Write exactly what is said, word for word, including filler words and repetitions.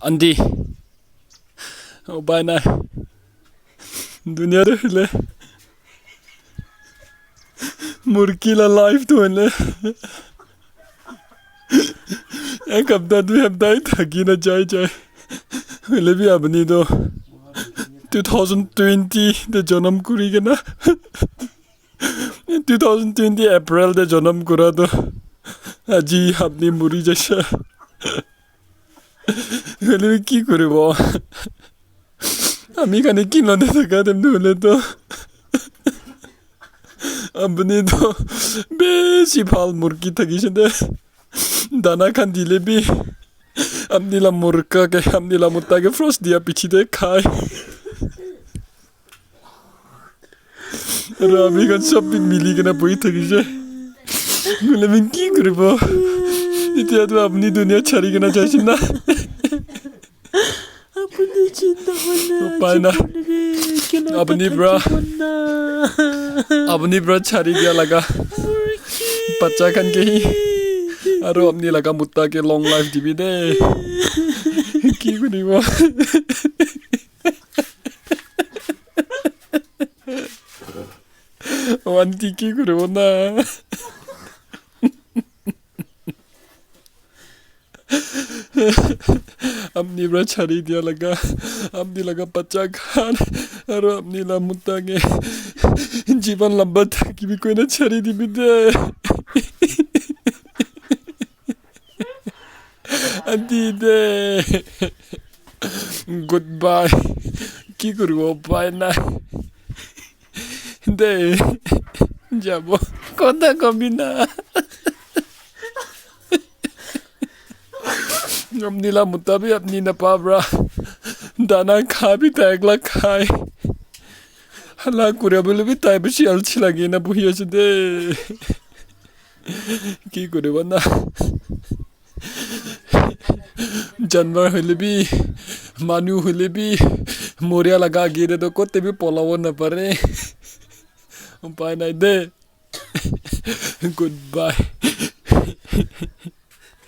Aunty. Upai nai. Dunia tu hoile. Murgi la life tu hoile. Ek hapta, dui hapta hi thaki na jai jai. Hoile bi apni tu two thousand twenty te janam kuri kena. Two thousand twenty April te janam kura tu aji apni muri jaise. Hoile bi ki kuribo? Ami khan ekilon te thaka time te hoile to apni to besi bhal murgi thakise de. Dana khan dile bi apni la murga ke, apni la mutta ke frost dia piche te khai. Aru ami khan sob bi mili kena bohi thakise. Hoile bi ki kuribo? Etia to apni dunia chari kena jaise na. Apni chinta hoina, upai na. Apni pra, apni pra chari dia laga bacha khan ke hi aru apni laga mutta ke long life dibi de. Ki kuribo? Aunty ki kuribo na? Apni pra chari dia laga, apni laga bacha khan, aru apni la mutta ke jiban lamba thakibi koina chari dibi de. Aunty de. Goodbye. Ki kuribo, upai nai. De, jabo. Kotha kobi na. Apni la mutta bi apni napa pra. Dana kha bi tai ekla khai. Hala kura bole bi tai bishi alchi lagi na bohi ase de. Ki kuribo na? Janwar hoile bi, manu hoile bi, moria laga age te to kote bi polabo napare. Upai nai de. Goodbye.